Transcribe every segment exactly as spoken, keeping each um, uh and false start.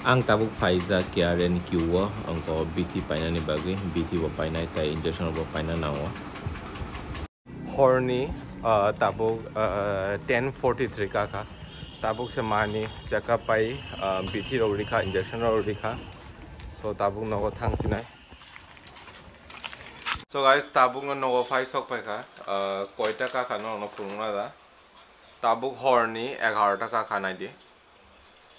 Ang tabuk phaijak K R N Q o, angko bithi painani bagwi, bithi bo painai tai injection bo paina nango. Horni, ah, tabuk, ah, ten forty-three kakha. Tabuk se mani check up pai, ah, bithi rok rikha, injection rok rikha. So tabuk nogo thangsinai. So guys, tabuk no nogo phai sok paikha, ah, koita kakha no no phunukna da. Tabuk horni egarota kakha naidi.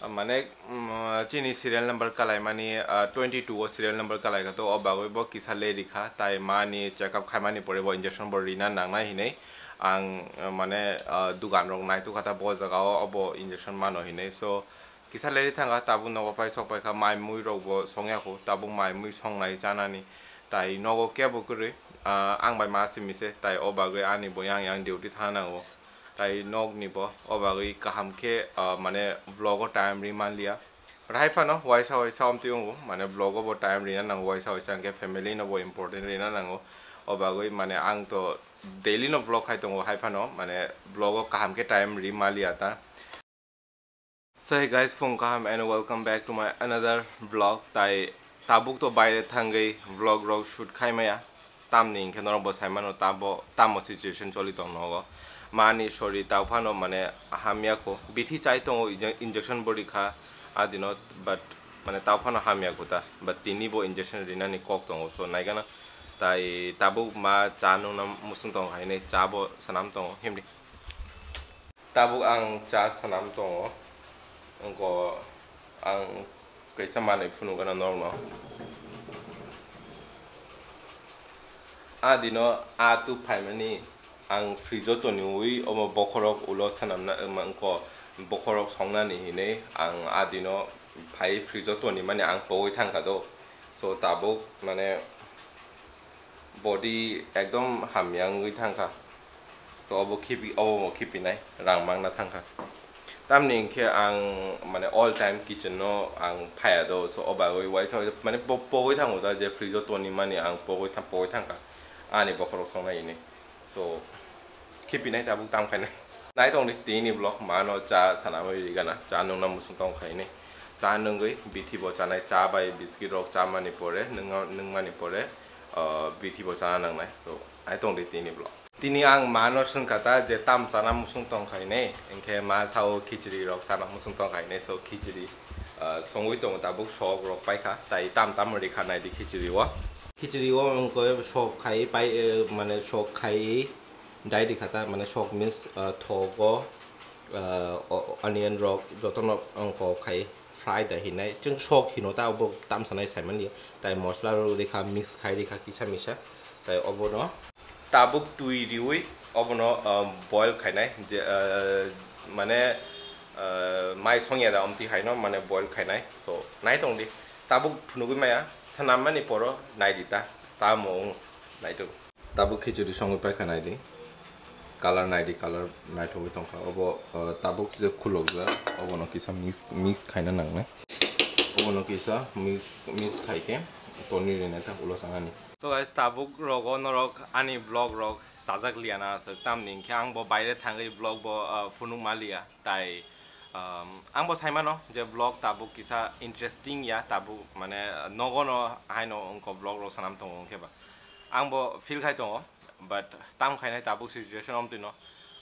Mane, mm, chini serial number kalaimani, ah, twenty two o serial number kalaikha to, o bagwi bo kisa late rikha, tai mani check up khaimani pore bo injection bo rina nangnai hinwi ang, ah, mane, ah, dugan rok naitukha ta bo jaga o, obo injection mano hinwi. So kisa late thangkha, tabuk nogo phai sok paikha, mai mui rok bo songya kho, tabuk mai mui songnai chanani, tai nogo kebo kwrwi, ah, ang bai ma simi se, tai o bagwi ani bo yang yang duty thana nango. Tai nokni bo, o bagwi kaham khe, ah, mane vlog o time ri manliya. But hai phano waisa waisa omtwi wngo, mane vlog o bo time rina nango, waisa waisa hwnkhe family no bo important rina nango. O bagwi mane ang to daily no vlog khai tongo, hai phano mane vlog o kaham khe time ri manliya ta. So hey guys, phung kaham and welcome back to my another vlog. Tai tabuk to baire thangwi vlog rok shoot khai maya. Tamni hinkhe norok bo sai mano, tabo tamo situation choli tong nogo. Mani sori tau phano mane hamya kho. Bithi chai tongo, inje-, injection bo rikha adino, but mane tau phano hamya kho ta. But tini bo injection rinani kok tongo, so naigana. Tai tabuk ma cha nungna musung tong hai hinwi cha bo sanam tongo himdi. Tabuk ang cha sanam tongo, wngkha ang kaisa manwi phunukgana norokno. A dino a tu phaimani ang fridge o toniwi omo bokhorok ulo sanamna, wngkha bokhorok songnani hinwi ang a dino phai fridge o tonimani ang pogwi thangkha do. So tabuk mane body ekdom hamya wngwi thangkha. So obo khibi, obo bo khibinai, rang mangna thangkha. Tamni hinkhe ang mane all time kitchen no ang phaya do, so o bagwi waisa waisa mane po-, pogwi thango da, je fridge o tonimani ang pogwi tha-, pogwi thangkha ani bokhorok songnai hinwi. So khibinai tabuk tamo khainai. Nai tongdi tini vlog, mano cha sanamwi rigana, cha nungna musung tong khainai. Cha nungwi bithi bo chanai, cha bai biscuit rok chamani pore, nungma-, nungmani pore, ah, bithi bo chana nangnai. So nai tongdi tini vlog. Tini ang mano swngkha ta je tam chana musung tong khainai, hinkhe ma sao khichiri rok chana musung tong khainai, so khichiri, ah, songwi tongo tabuk, sok rok paikha, tai tam tam rikha naidi khichiri o. Khichiri o wngkha sok khai pai, eh, mane sok khai dai rikha ta, mane sok means, ah, thogo, ah, o-, onion rok jotono wngkha khai fry da hinai. Chwng sok hino ta obo tam sanai saimanya. Tai mosla rok rikha, mix khai rikha kisa misa. Tai obono tabuk twi riwi obono, ah, boil khainai. Je, ah, mane, ah, mai songya da omtwi haino mane boil khainai. So, nai tongdi. Tabuk phunugwi maya, sanammani poro naidi ta. Tamo wng, naituk. Tabuk khichiri songwi paikha naidi. Color naidi, color naithogwi tongkha. Obo, uh, tabuk je khulokjak, obono kisa mix, mix khaina nangnai. Obono kisa mix, mix khaikhe toni rinai ta ulo sanani. So guys, tabuk rogo norok ani vlog rok sajak liana aswk, tamni hinkhe ang bo baire thangwi vlog bo, uh, phunuk maliya. Tai, um, ang bo saimano je vlog tabuk kisa interesting ya, tabuk mane nogono haino wngkha vlog rok sanam tongo wngkhe ba. Ang bo feel khai tongo, but tam khainai tabuk situation omtwino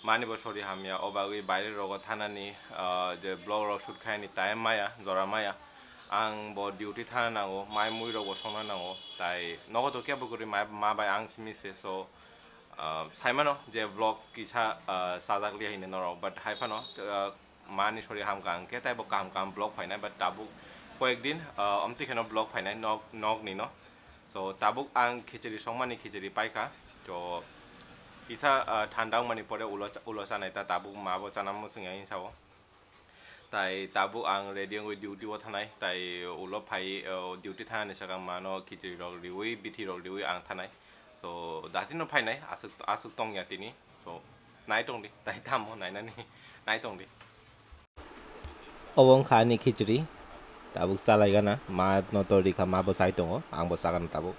mani bo sori hamya, o bagwi baire rogo thanani, ah, je vlog rok shoot khaini time maya, jora maya. Ang bo duty thana nango, mai mui rok bo songna nango, tai nogo to kebo kwrwi ma, ma bai ang simi se, so, ah, saimano je vlog kisa, ah, sajak liya hini norok, but hai phano, ah, mani sori hamkha hwnkhe taibo kaham kaham vlog phainai, but tabuk koyek din, ah, omtwi kheno vlog phainai nok, nok ni no. So tabuk ang khichiri songmani khichiri paikha. To kisa, ah, thanda wngmani pore ulo, ulo chanai ta, tabuk ma bo chana muchung ya hinsa o. Tai tabuk ang ready wngwi duty o thanai, tai ulo phai, ah, duty thanani swkang mano khichiri rok riwi, bithi rok riwi ang thanai. So, dati no phainai, aswk, aswk tongya tini. So, nai tongdi, tai tamo nainani, nai tongdi. Obo wngkha ani khichiri, tabuk chalaigana, ma no to rikha, ma bo chai tongo, ang bo chagana tabuk.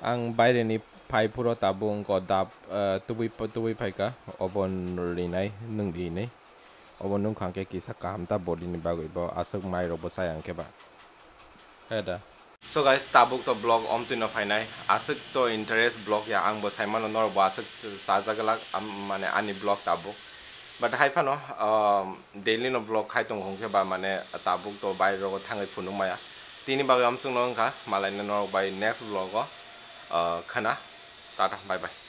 Ang baire ni phai phuro tabuk wngkha dap, eh, tubui, tubui phaikha, obo rinai, nwng rinai. obo nungkha hwnkhe kisa kaham ta body ni bagwi bo aswk mai rok bo chaya hwnkhe ba. He da. So guys, tabuk to vlog omtwi no phainai, aswk to interest vlog ya, ang bo saimano norok bo aswk chajaglak, am-, mane ani vlog tabuk. But hai phano, um, daily no vlog khai tongo hwnkhe ba mane tabuk to baire rogo thangwi phunuk maya. Tini bagwi amswk no wngkha, malaina norok bai next vlog o, uh, khana. Tata, bye bye.